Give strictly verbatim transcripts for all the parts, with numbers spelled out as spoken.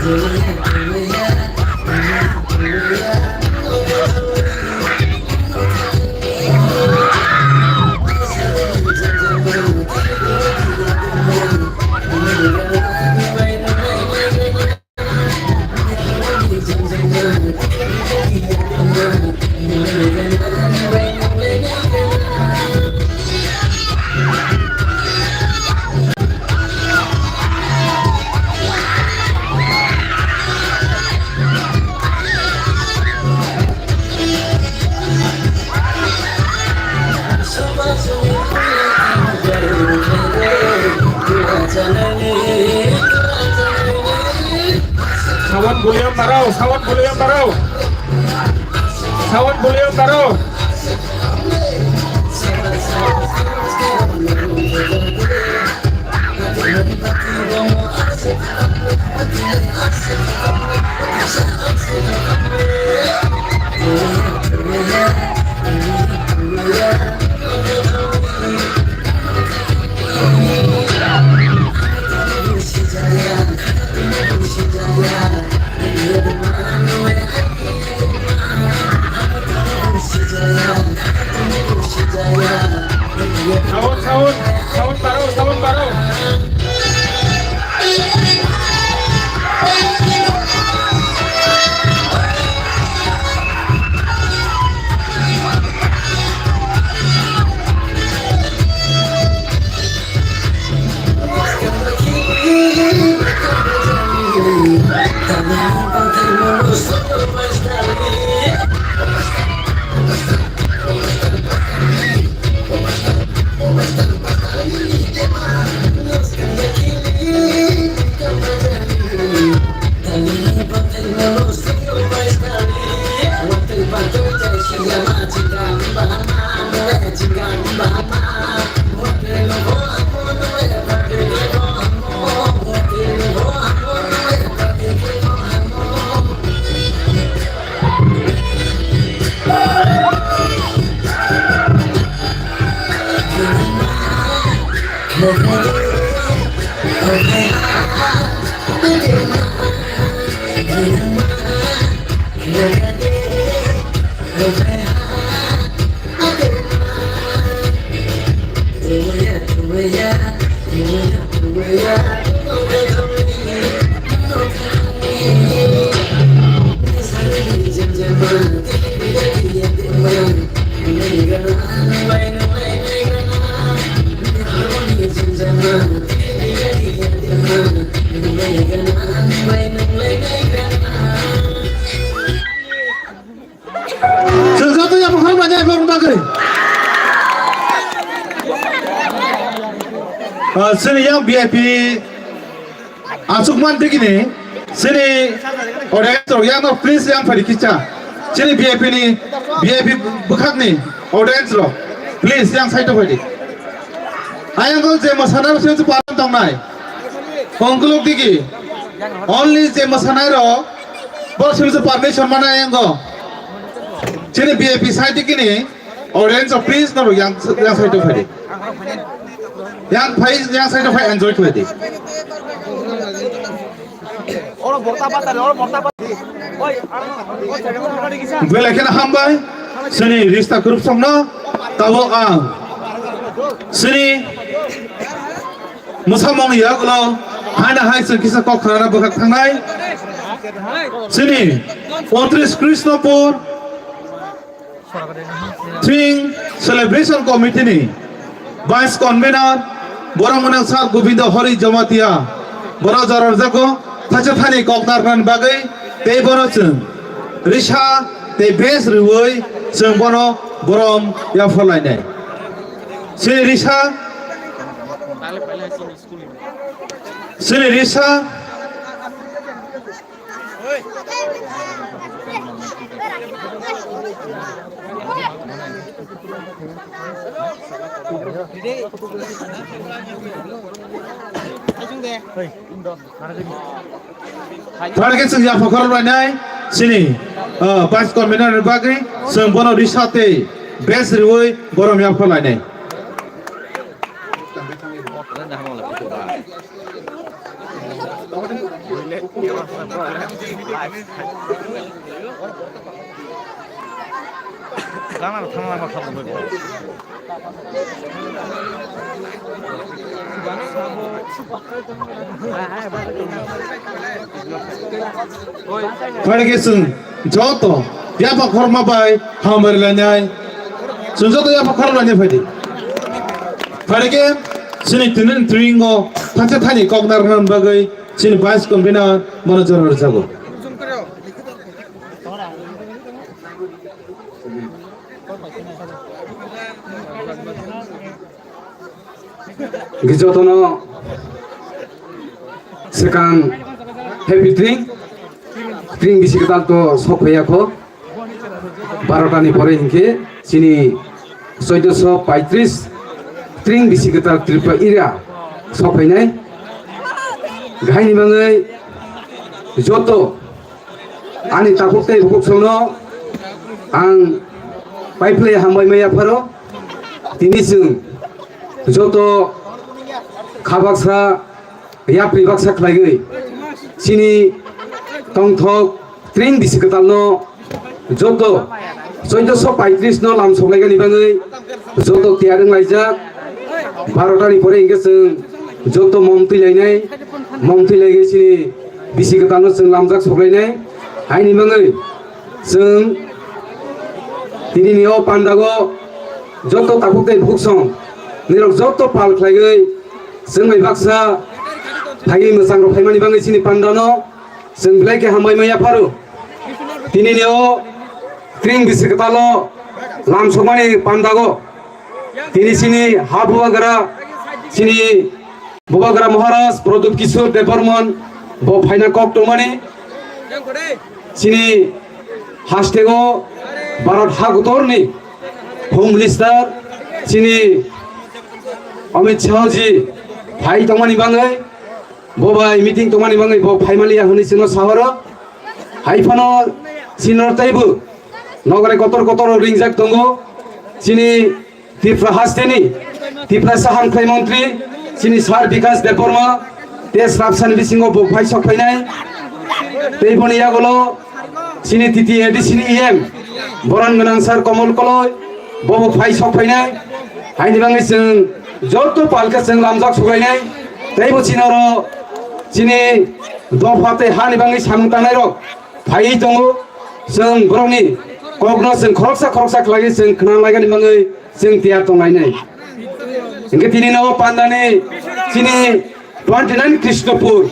Sound volume barao, sound volume barao. Sound volume barao. Sound, sound, sound barao, sound barao. Chwng joto ya bukhang manya ibo wng bagwi. Ah, chini yang V I P aswk man tei kini chini audience rok yang no please yang phari kicha. Chini V I P ni, V I P bwkhak ni audience rok please yang side o phai di. Ayang go je mwsana rok se paran tongnai. Ongkuluk digi. Only je mwsanairok, bo simi se permission mana yango. Chini V I P side kini, audience of please norok yang, yang side phai di. Yang phai, yang side phai enjoy khlai di. Belai kheno hambai, chini rista group songno, tabo ang. Chini Mwsamung yagulo haina hai chwng kisa kok khnana bwkhak thangnai. Chini untris Krishnapur Thing Celebration Committee ni Vice Convener borok mwnang Sir Gobindo Hari Jamatia borok joror jago thaisa thani kok narwknani bagwi tei bono chwng risa tei bes rwui chwng bono borom yapharlainai. Chini risa Chini risa. Thani khe chwng yapha khorok lainai chini, ah, Vice Convener ni bagwi chwng bono risa tei bes rwui borom yapha lainai. Phaikhe chwng joto yapha khorma bai hambai lainai. Chwng joto yapha khorma lainai phaidi. Phaikhe chini tini tringo thansa thani kok narwkna bagwi chini vice convener mono jora rwjago. Hwnkhe jotono swkang happy tring, tring bisi kwtal to sok phaiya kho. Barota ni pore hinkhe chini choidoso paitris tring bisi kwtal Tripura area sok phainai. Gahaini bagwi joto ani takhuk tei bukhuk songno ang paiphlai hambai maya pharo. Tini chwng joto kha baksa yapri baksa khlaiwi chini tongthok tring bisi kwtalno joto choidoso paitris no lam soklaigani bagwi joto tiyar wnglaijak. Barota ni pore hinkhe chwng joto mom twi lainai, mom twi laigwi chini bisi kwtalno chwng lamjak soklainai. Haini bagwi chwng tini ni o pandago joto takhuk tei bukhuk song nirok joto pal khlaiwi chwng bai baksa phaiwi mwchang rok phaimani bagwi chini pandano chwng belai khe hambai maya pharo. Tini ni o tring bisi kwtalo lam sokmani pandago tini chini ha bubagra chini Bubagra Maharaj Pradyot Kishore Debbarman bo phaina kok tongmani. Chini hasteo Bharat hakotorni Home Minister chini Amit Shah ji phai tongmani bagwi, bo bai meeting tongmani bagwi bo phaimaliya hwnwi chwngno sahoro. Hai phano chini teibo nogore kotor kotor ringjak tongo. Chini Tripura hasteni Tiprasa hamkrai montri chini Sir Bikash Debbarma tei swrapsani bisingo bo phai sok phainai. Tei boni yagulo chini T T A D C ni E M boron gwnang Sir Komol Koloi bo bo phai sok phainai. Haini bagwi chwng joto palkhe chwng lamjak suklainai. Tei bo chini oro chini dopha tei hani bagwi samung tangnai rok phaiwi tongo. Chwng borokni kokno chwng khoroksa khoroksa khlaiwi chwng khna laigani bagwi chwng tiyar tonglainai. Hinkhe tini no pandani chini twenty nine Krishnapur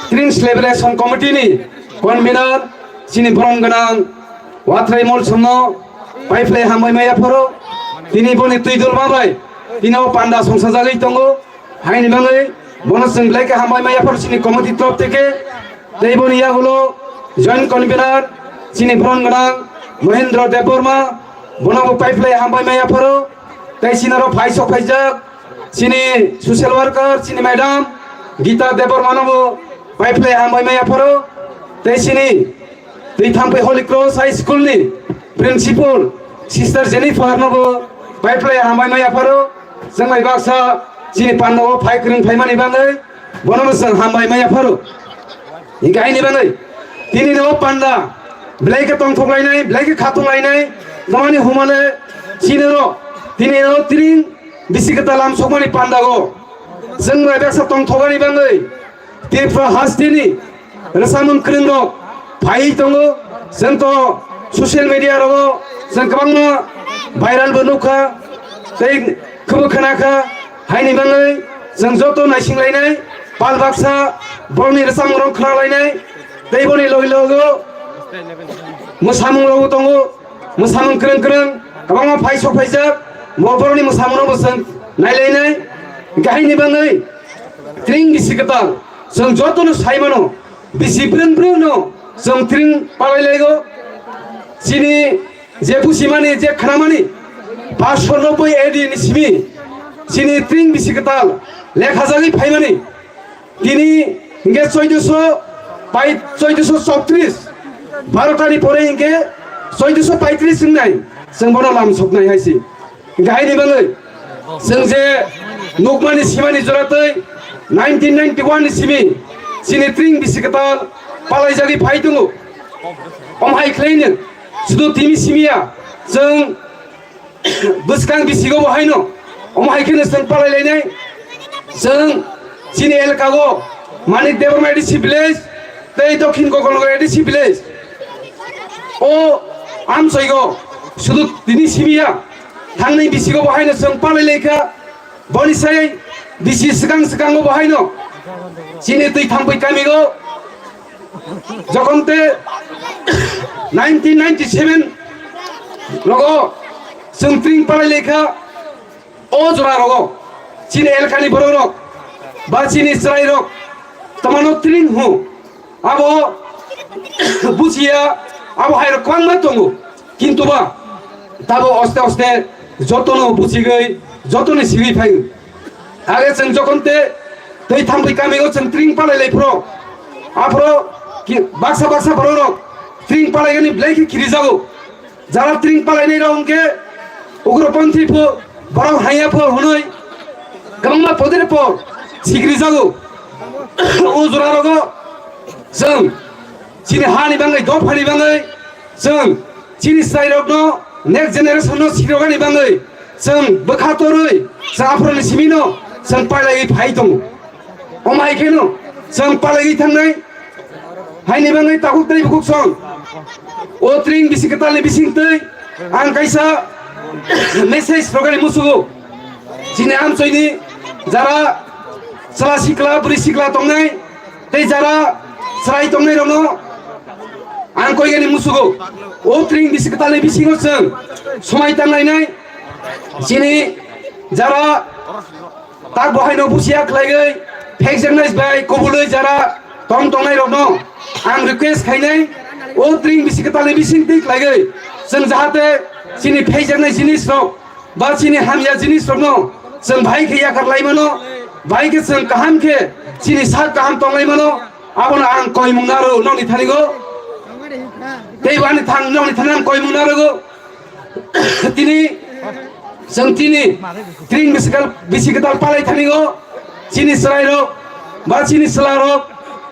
Tring Celebration Committee ni convener chini borom gwnang Watrai Molsomno paiphlai hambai maya phoro. Tini boni twi dol ma bai tini o panda songsajagwi tongo. Haini bagwi bono chwng belai khe hambai maya phoro chini committee torof theke. Tei boni yagulo joint convener chini borom gwnang Mohendra Debbarma, bono bo paiphlai hambai maya phoro. Tei chini oro phai sok phaijak chini social worker chini madam Gita Debbarma no bo paiphlai hambai maya phoro. Tei chini Twi Thampai Holy Cross High School ni principal sister Jennifer no bo paiphlai hambai maya phoro. Chwng bai baksa chini panda o phai kwrwng phaimani bagwi bono bo chwng hambai maya phoro. Hinkhe aini bagwi tini no panda belai khe tongthok lainai, belai khe khatung lainai, tamani humale chini ro tini no tring bisi kwtal lam sokmani panda o chwng bai baksa tongthokani bagwi Tripura hasteni rwchapmung kwrwng rok phaiwi tongo. Chwng to social media rogo chwng kwbangma viral bo nukha tei khwbo khwnakha. Haini bagwi chwng joto naisinglainai, pal baksa borokni rwchapmung rok khwnalainai tei boni logi logo mwsamung rokbo tongo. Mwsamung kwrwng kwrwng kwbangma phai sok phaijak, bo borokni mwsamungno bo chwng nailainai. Hinkhe haini bagwi tring bisi kwtal chwng jotono sai mano, bisi brwng brwngno chwng tring palai laigo. Chini je busimani, je khnamani, paanch sho nobboi A D ni simi chini tring bisi kwtal lekhajagwi phaimani. Tini hinkhe choidoso pai-, choidoso chowtris, barotani pore hinkhe choidoso paitris wngnai, chwng bono lam soknai hai se. Hinkhe haini bagwi chwng je nukmani simani jora twi nineteen ninety-one ni simi Chini tring bisi kwtal palaijagwi phai tongo. Om hai khlaino sudu tini simiya chwng bwskang bisigo bo haino om hai kheno chwng palai lainai. Chwng chini elkago Manik Debbarma A D C village tei Dokhin Gokolnagar A D C village o amchoigo sudu tini simiya thangnai bisigo bo haino chwng palai laikha. Boni sai bisi swkang swkango bo haino chini twi thangpui kamigo jokhon te nineteen ninety-seven rogo chwng tring palai laikha. O jora rogo chini elkani borok rok ba chini chwrai rok tamano tring hu abo bujiya, abo hai rok kwbangma tongo. Kintu ba tabo oste oste jotono buchigwi, jotono sigwi phaio. Age chwng jokhon te tei thangpui kamigo chwng tring palai lai phro. Aphro ki baksa baksa borok rok tring palai gani belai khe khirijago. Jara tring palainai rok hwnkhe ugropanthi pho, borok haiya pho hwnwi kwbangma podire po sigrijago. O jora rogo chwng chini hani bangwi, dophani bangwi chwng chini chwrairokno, next generation no sikroknani bangwi chwng bwkha torwi chwng aphuruni simino chwng pailaiwi phai tongo. Omo hai kheno chwng palaiwi thangnai haini bangwi takhuk tei bukhuk song. O tring bisi kwtalni bisingtwi ang kaisa message rogani musugo. Chini amchoini jara chwla sikla, bwrwi sikla tongnai, tei jara chwrai tongnai rokno ang koigani musugo. O tring bisi kwtalni bisingo chwng somai tanglainai. Chini jara tak bo haino busiya khlaigwi phekjaknai bai kubului jara tong tongnai rokno ang request khainai, o tring bisi kwtalni bisingtwi khlaigwi chwng jahate chini phekjaknai jinis rok ba chini hamya jinis rokno chwng bai khe yakar lai mano, bai khe chwng kaham khe chini sak kaham tong lai mano, abono ang koimung naro nokni thanigo. Tei bo ani thang nokni thani ang koimung narogo. Tini chwng tini tring bisi kwtal, bisi kwtal palai thanigo chini chwrairok ba chini chwlarok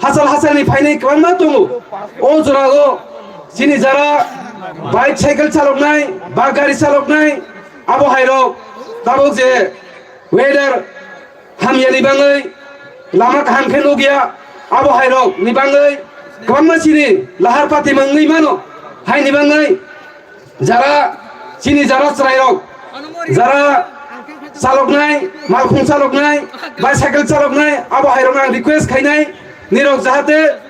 hachal hachalni phainai kwbangma tongo. O jorao chini jara bike cycle chaloknai ba gari chaloknai abo hairok tabuk je weather hamyani bangwi lama kaham khe nukya, abo hairokni bangwi kwbangma chini lahar pati mangwi mano. Haini bangwi jara chini jara chwrairok, jara chaloknai, malkhung chaloknai, bicycle chaloknai, abo hairokno ang request khainai, nirok jahate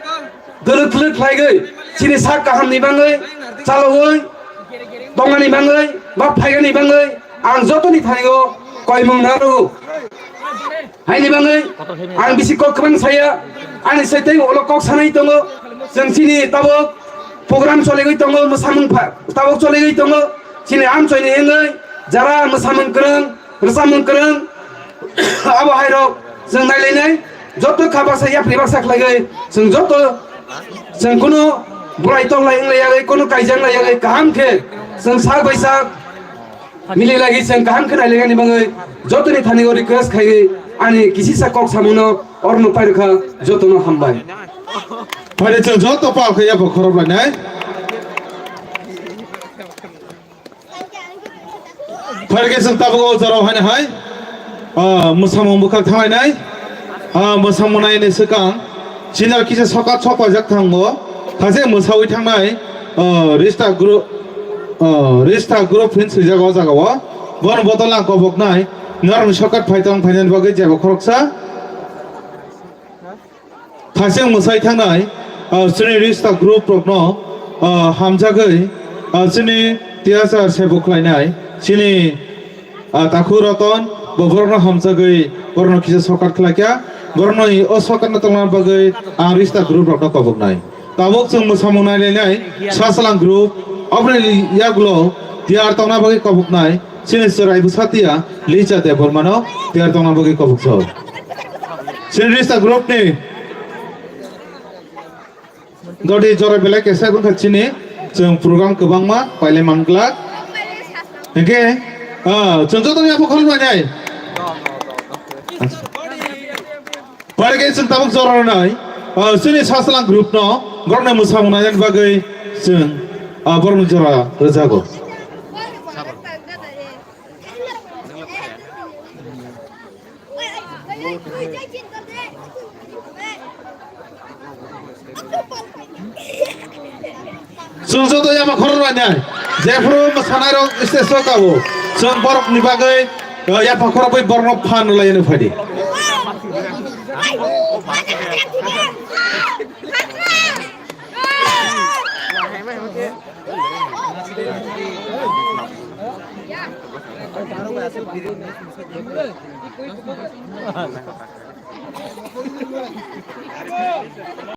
dwlwk dwlwk khlaigwi chini sak kahamni bangwi chalogwi tongani bangwi ba phaigani bangwi ang jotoni thanigo koimung narogo. Haini bangwi ang bisi kok kwbang saya, ani sai tei ulo kok sanai tongo. Chwng chini tabuk program choligwi tongo, mwsamung pha-, tabuk choligwi tongo. Chini amchoini wngwi jara mwsamung kwrwng, rwchapmung kwrwng, abo hairok chwng nailainai. Joto kha baksa yapri baksa khlaigwi chwng joto chwng kunu bulai toklai wnglaiyagwi, kunu kaijak wnglaiyagwi kaham khe chwng sak bai sak Mili lagi chwng kaham khe nailainani bagwi jotoni thani o request khaiwi ani kisisa kok samungno orno pairwkha, jotono hambai. Phaide chwng joto pal khe yapha khorop lainai. Phaide chwng tabuk o jorao haino hai, ah, mwsamung bwkhak thanglainai. Ah, mwsamung naini swkang chini kisa sokat sok paijak thango. Thajak mwsawi thangnai, ah, Rista group, ah, Rista group hin swijak o jaga o. Bono bodol ang koboknai. Norokni sokat phai tong phainani bagwi jeba khoroksa. Thajak mwsai thangnai, ah, chini Rista group rokno, ah, hamjagwi, ah, chini tiyasa sebo khlainai. Chini Ah, Takhu Roton, bo borokno hamjagwi, borokno kisa sokat khlaikha. Borokno o sokat no tongna bagwi ang Rista group rokno koboknai. Tabuk chwng mwsamung nailainai, Sasalang group, oboni yagulo tiyar tongna bagwi koboknai, chini chwrai bwsa tiya, Licha Debbarmano tiyar tongna bagwi kobokjao. Chini Rista group ni Dodi jora belai kesa wngkha chini, chwng program kwbangma pailai manglak. Hingke, ah, chwng joto ni abo khol manai. Pare ke chwng tabuk jora nai. Ah, chini Saslang group no borokni mwsamung nainani bagwi chwng, ah, borokni jora rwjago. Chwng joto yapha khorok rainai, jephuru mwsanairok stage o kabo, chwng borokni bagwi, uh, yapha khorok bai borokno phan rwlaino phaidi.